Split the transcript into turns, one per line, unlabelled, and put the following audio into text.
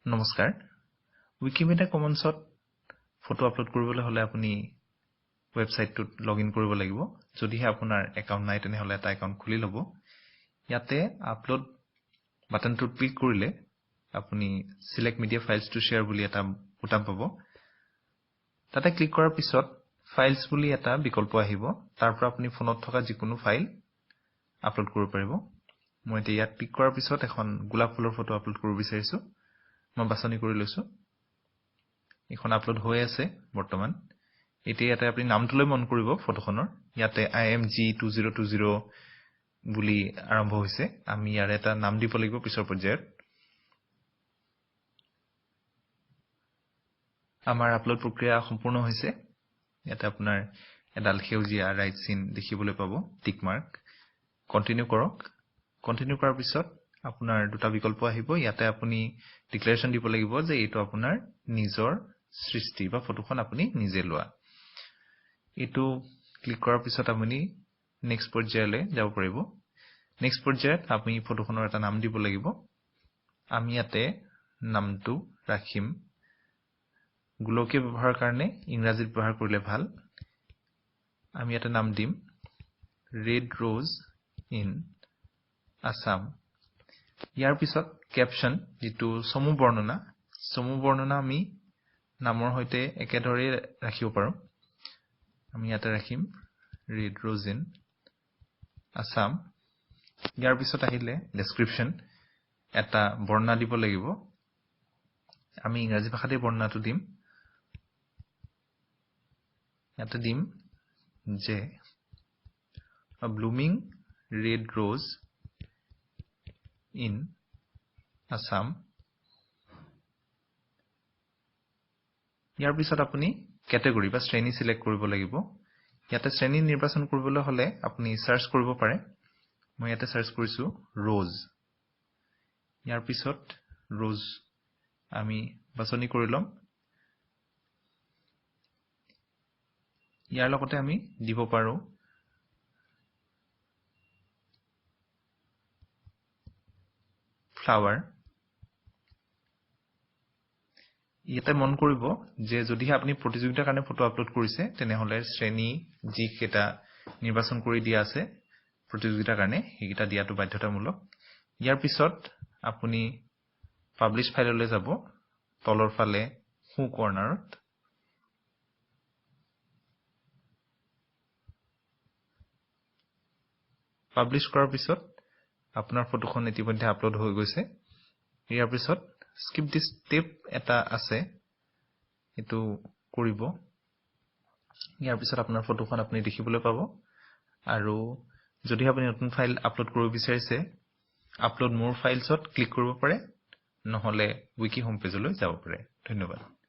নমস্কাৰ, Wikimedia কমন্সত photo upload কৰিবলৈ হ'লে আপুনি ৱেবছাইটটোত লগ ইন কৰিব লাগিব। যদিহে আপোনাৰ একাউণ্ট নাই, তেনেহ'লে এটা একাউণ্ট খুলি ল'ব। ইয়াতে আপলোড বাটনটোত ক্লিক কৰিলে আপুনি select media files to share বুলি এটা বুটাম পাব। তাতে ক্লিক কৰাৰ পিছত ফাইলছ বুলি এটা বিকল্প আহিব। তাৰ পৰা আপুনি ফোনত থকা যিকোনো ফাইল আপলোড কৰিব পাৰিব। মই এতিয়া ইয়াত ক্লিক কৰাৰ পিছত এখন গোলাপ ফুলৰ ফটো আপলোড কৰিব বিচাৰিছোঁ। মই বাছনি কৰি লৈছোঁ। এইখন আপলোড হৈ আছে বৰ্তমান। এতিয়া ইয়াতে আপুনি নামটোলৈ মন কৰিব ফটোখনৰ। ইয়াতে IMG 2020 বুলি আৰম্ভ হৈছে। আমি ইয়াৰে এটা নাম দিব লাগিব পিছৰ পৰ্যায়ত। আমাৰ আপলোড প্ৰক্ৰিয়া সম্পূৰ্ণ হৈছে। ইয়াতে আপোনাৰ এডাল সেউজীয়া ৰাইট চিন দেখিবলৈ পাব, টিক মাৰ্ক। কণ্টিনিউ কৰক। কণ্টিনিউ কৰাৰ পিছত আপোনাৰ দুটা বিকল্প আহিব। ইয়াতে আপুনি ডিক্লেৰেশ্যন দিব লাগিব যে এইটো আপোনাৰ নিজৰ সৃষ্টি বা ফটোখন আপুনি নিজে লোৱা। এইটো ক্লিক কৰাৰ পিছত আপুনি নেক্সট পৰ্যায়লৈ যাব পাৰিব। নেক্সট পৰ্যায়ত আপুনি ফটোখনৰ এটা নাম দিব লাগিব। আমি ইয়াতে নামটো ৰাখিম। গোলকীয় ব্যৱহাৰৰ কাৰণে ইংৰাজীত ব্যৱহাৰ কৰিলে ভাল। আমি ইয়াতে নাম দিম ৰেড ৰ'জ ইন আছাম। ইয়াৰ পিছত কেপশ্যন, যিটো চমু বৰ্ণনা, চমু বৰ্ণনা আমি নামৰ সৈতে একেদৰেই ৰাখিব পাৰোঁ। আমি ইয়াতে ৰাখিম ৰেড ৰ'জ ইন আছাম। ইয়াৰ পিছত আহিলে ডেছক্ৰিপশ্যন, এটা বৰ্ণনা দিব লাগিব। আমি ইংৰাজী ভাষাতেই বৰ্ণনাটো দিম। ইয়াতে দিম যে blooming red rose in Assam. ইয়াৰ পিছত আপুনি কেটেগৰী বা শ্ৰেণী চিলেক্ট কৰিব লাগিব। ইয়াতে শ্ৰেণী নিৰ্বাচন কৰিবলৈ হ'লে আপুনি চাৰ্চ কৰিব পাৰে। মই ইয়াতে চাৰ্চ কৰিছোঁ ৰ'জ। ইয়াৰ পিছত ৰ'জ আমি বাছনি কৰি ল'ম। ইয়াৰ লগতে আমি দিব পাৰোঁ ফ্লাৱাৰ। ইয়াতে মন কৰিব যে যদিহে আপুনি প্ৰতিযোগিতাৰ কাৰণে ফটো আপলোড কৰিছে, তেনেহ'লে শ্ৰেণী যিকেইটা নিৰ্বাচন কৰি দিয়া আছে প্ৰতিযোগিতাৰ কাৰণে, সেইকেইটা দিয়াটো বাধ্যতামূলক। ইয়াৰ পিছত আপুনি পাব্লিছ ফাইললৈ যাব, তলৰ ফালে সোঁ কৰ্ণাৰত। পাব্লিছ কৰাৰ পিছত আপোনাৰ ফটোখন ইতিমধ্যে আপলোড হৈ গৈছে। ইয়াৰ পিছত স্কিপ দিছ ষ্টেপ এটা আছে, সেইটো কৰিব। ইয়াৰ পিছত আপোনাৰ ফটোখন আপুনি দেখিবলৈ পাব। আৰু যদি আপুনি নতুন ফাইল আপলোড কৰিব বিচাৰিছে, আপলোড মোৰ ফাইলছত ক্লিক কৰিব পাৰে, নহ'লে ৱিকি হোম পেজলৈ যাব পাৰে। ধন্যবাদ।